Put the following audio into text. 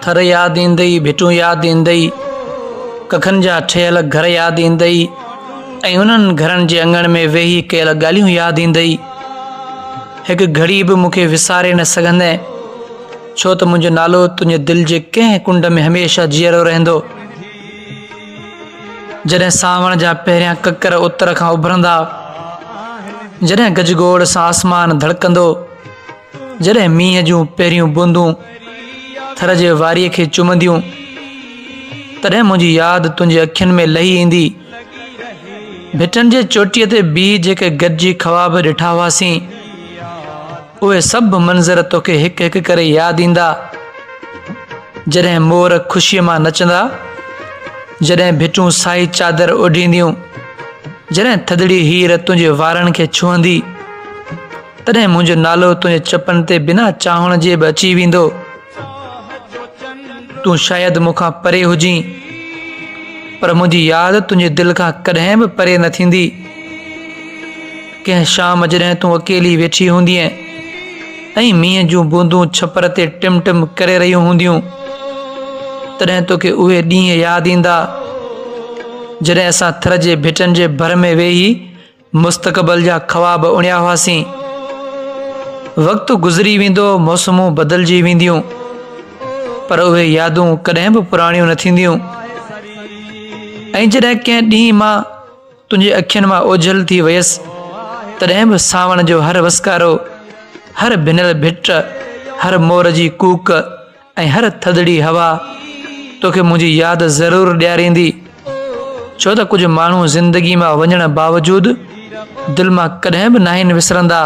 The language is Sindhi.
ٿر ياد ايندئي، ڀٽون ياد ايندئي، ڪکن جا ٺهيل گهر ياد ايندئي ۽ انهن گهرن جي اڱڻ ۾ ويهي ڪيل ڳالهيون ياد ايندئي. هڪ گهڙي به مون کي وساري نه سگهندين، ڇو ته منهنجو نالو تنهنجي دل جي ڪنهن ڪنڊ ۾ هميشه جيئرو رهندو. جڏهن سانوڻ جا پهريان ڪڪر اتر کان اڀرندا، جڏهن گجگوڙ سان آسمان ڌڙڪندو، جڏهن مينهن جون پهريون بوندون ٿر جي واريء کي چمنديون، تڏهن منهنجي ياد تنهنجي اکين ۾ لهي ايندي. ڀٽن جي چوٽيء تي بيهي جيڪي گڏجي خواب ڏٺا هئاسين، اهي سڀ منظر توکي هڪ هڪ ڪري ياد ايندا. جڏهن مور خوشيء مان نچندا، جڏهن ڀٽون سائي چادر اوڍينديون، جڏهن ٿڌڙي هير تنهنجي وارن کي ڇهندي، تڏهن منهنجو نالو تنهنجي چپن تي بنا چاهڻ جي به اچي ويندو. تون شايد مون کان پري هجين، پر منهنجي ياد تنهنجي دل کان ڪڏهن به پري نه ٿيندي. ڪنهن شام جڏهن تون اڪيلي ويٺي هوندينء ۽ مينهن جون بوندون ڇپر تي ٽم ٽم ڪري رهيون هونديون، تڏهن توکي اهي ڏينهن ياد ايندا، جڏهن اسان ٿر جي ڀٽن جي ڀر ۾ ويهي مستقبل جا خواب اڻيا هئاسين. وقت گذري ويندو، موسمون بدلجي وينديون، پر اهي يادون ڪڏهن به پراڻيون نه ٿينديون. ۽ جڏهن ڪنهن ڏينهن مان تنهنجي اکين مان اوجهل ٿي ويس، تڏهن به سانوڻ جو هر وسڪارو، هر ڀنل ڀٽ، هر مور جي ڪوڪ، ۽ هر ٿڌڙي هوا توکي منهنجي ياد ضرور ڏياريندي، ڇو ته ڪجهه ماڻهو زندگي مان وڃڻ باوجود دل مان ڪڏهن به ناهن وسرندا.